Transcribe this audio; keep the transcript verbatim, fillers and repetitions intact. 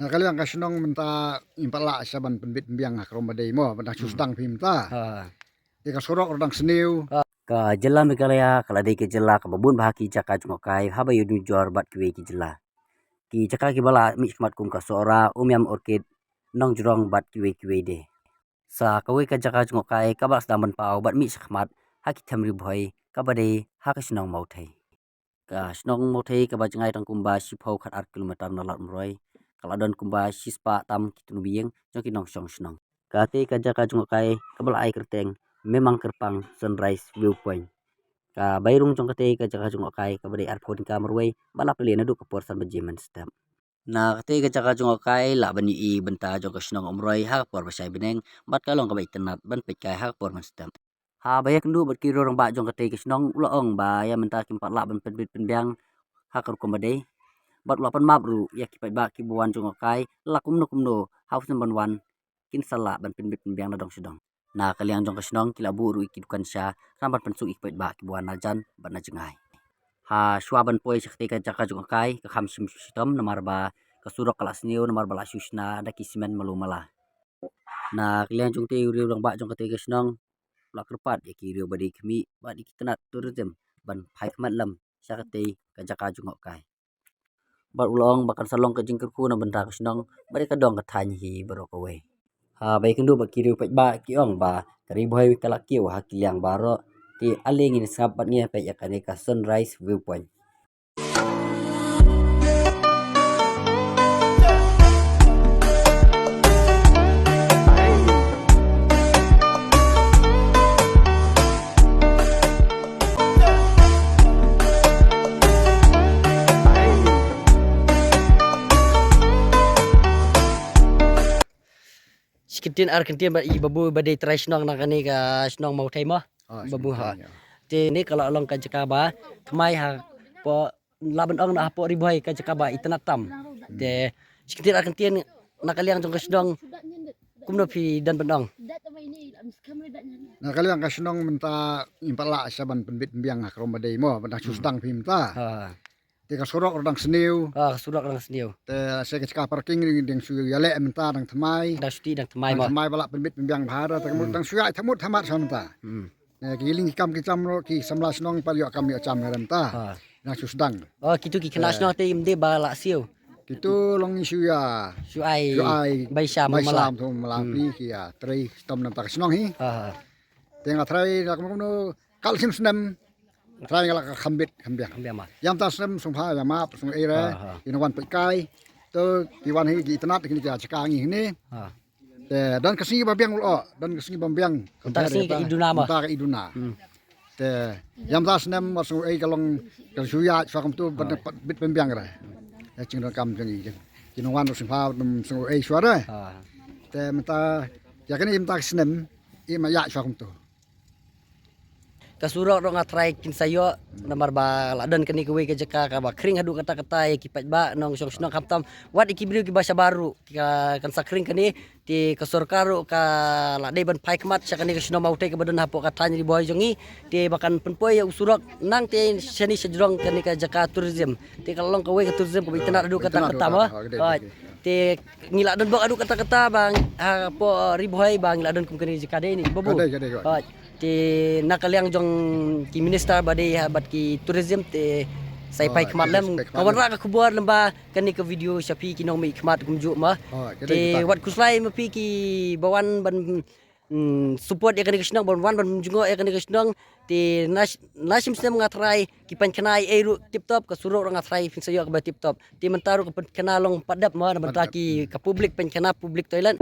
Na ka liang ka shnong mynta ngim pat lah sha ban pynbit pynbiang ha ka rukom ba dei mo, ban dang shu sdang phi mynta. Ha. Te ka surok ruh dang sniew. Ka jylla Meghalaya ka la dei ka jylla kaba bun bha ki jaka jngohkai haba ïa nujor bad kiwei ki jylla. Ki jaka kiba la mih shakhmat kum ka Sohra, Umiam Orchid, Nongjrong bad kiwei kiwei de. Sa kawei ka jaka jngohkai kaba la sdang ban paw bad mih shakhmat ha ki them Ri Bhoi kaba dei ha ka shnong Mawthei. Ka shnong Mawthei kaba jngai tang kumba shiphew khat ar kilometer na Lad Umroi, ka la don kumba shispah tam ki tnum ïing jong ki nongshong shnong. Kata ka jaka jngohkai kaba la ai kyrteng Memang Kyrpang Sunrise View Point. Ka bai rung jong kata ka jaka jngohkai kaba dei arphew tyngka marwei, ba la plie naduh ka por san baje mynstep. Na kata ka jaka jngohkai lah ban ïohi bynta jong ka shnong Umroi ha ka por ba shai bneng, bad ka long kaba itynnad ban peit kai ha ka por mynstep. Haba ïakynduh bad ki riew rangbah jong kata ka shnong, u la ong ba ïa mynta kim pat lah ban pynbit pynbiang ha ka rukom ba dei. Bad u la pan map ruh ïa ki paidbah kiba wan jngohkai, la kumno kumno ha u snem ban wan kin sa lah ban pynbit pynbiang na dong sha dong. Na ka liang jong ka shnong ki la buh ruh ïa ki dukan sha, khnang ban pynsuk ïa ki paidbah kiba wan na jan bad na jngai. Ha shuwa ban poi sha kata ka jaka jngohkai, ka kham shim shu shitom namar ba ka surok ka la sniew namar ba la shu shna da ki simen malu mala. Na ka liang jong te u riew rangbah jong kata ka shnong u la kyrpad ïa ki riew ba dei khmih bad ïa ki tnat tourism ban phai khmat lem sha kata ka jaka jngohkai. Bad u la ong ba kan sa long ka jingkyrkhu na bynta ka shnong bad ïa ka dong ka thaiñ hi baroh kawei. Haba ïakynduh bad ki riew paidbah ki ong ba ka Ri Bhoi ka la kiew ha ki liang baroh, te ale ngin sngap bad ngin peit ïa kane ka Sunrise View Point. Shi kyntien ar kyntien bad i Babu ba dei trai shnong na kane ka shnong Mawthei mo. Ah, Babu, ha. Shnong, ya. Te ne ka la long ka jaka ba thymmai hapoh, la ban ong na hapoh Ri Bhoi ka jaka ba itynnad tam. Hmm. Te shi kyntien ar kyntien na ka liang jong ka shnong kumno phi don ban ong? Na ka liang ka shnong mynta ngim pat lah sha ban pynbit pynbiang ha ka rukom ba dei mo, ban dang shu sdang phi mynta. Ha. Te ka surok ruh dang sniew. Ah, ka surok dang sniew. Te sa ka jaka parking ruh dang shu ïaleh mynta dang thymmai. Dang shu dang thymmai mo. Dang thymmai ba lah pynbit pynbiang bha da, te ka mut dang shu ïaid thakmut thakmat sha mynta. Hmm. Ne ki liang ki kam ki jam ruh ki samla shnong pat ïoh kam ïoh jam mynta. Ha. Dang shu sdang. Oh, kitu ki khynnah shnong te im dei ba la siew. Kitu long shu ïa. Shu ai. Shu ai. Bai sham. Bai sham tu mala pli ki ïa trei shitom na ka shnong hi. Ha, ha. Te nga trai na kumno kumno ka la shim snem. Trai nga la ka kham bit kham biang. Kham biang ma. Ïa mynta snem sngewbha ïa map sngewbha ei re. Ha, ha. Ki nongwan peit kai. To ki wan hi ki itynnad kine ki jaka ngi hini. Ha. Te don ka sngi ba biang u la, don ka sngi ba biang. Mynta ka sngi ka i duna ma. Mynta ka i duna. Hmm. Te ïa mynta snem mar sngewbha ei ka long ka shu ïa shuwa kumtu ban bit pynbiang re. Ïa jingdonkam jong i jong ki nongwan sngewbha sngewbha ei shuwa re. Ha. Te mynta ïa kane mynta ka snem i ma ïa shuwa kumtu. Ka surok ruh nga trai kin sa ïoh namar ba la don kane kawei ka jaka kaba khring haduh katta katta ïa ki paidbah nongshong shnong khamtam wat ïa ki briew kiba shabar ruh ka kan sa khring kane. Te ka sorkar ruh ka la dei ban phai khmat sha kane ka shnong Mawthei kaba don hapoh ka thaiñ Ri Bhoi jong ngi. Te ba kan pynpoi ïa u surok nangta shane sha jrong kane ka jaka tourism. Te ka long kawei ka tourism kaba itynnad haduh katta katta mo. Te ngi la don bok haduh katta katta ba hapoh Ri Bhoi ba ngi la don kum kane ka jaka dei ne Babu. Te na ka liang jong ki minister ba dei ha bad ki tourism te sa ïa phai khmat lem. Ka wanrah ka khubor lem ba kane ka video sha phi ki nongmihkhmat kumjuh ma. Te wat khuslai ma phi kiba wan ban support ïa kane ka shnong, ban wan ban jngoh ïa kane ka shnong. Te na shim snem nga trai ki pynkhana ei ruh tip top, ka surok ruh nga trai phin sa ïoh kaba tip top. Te mynta ruh ka pynkhana long pat dep ma, na mynta ki ka public pynkhana public toilet.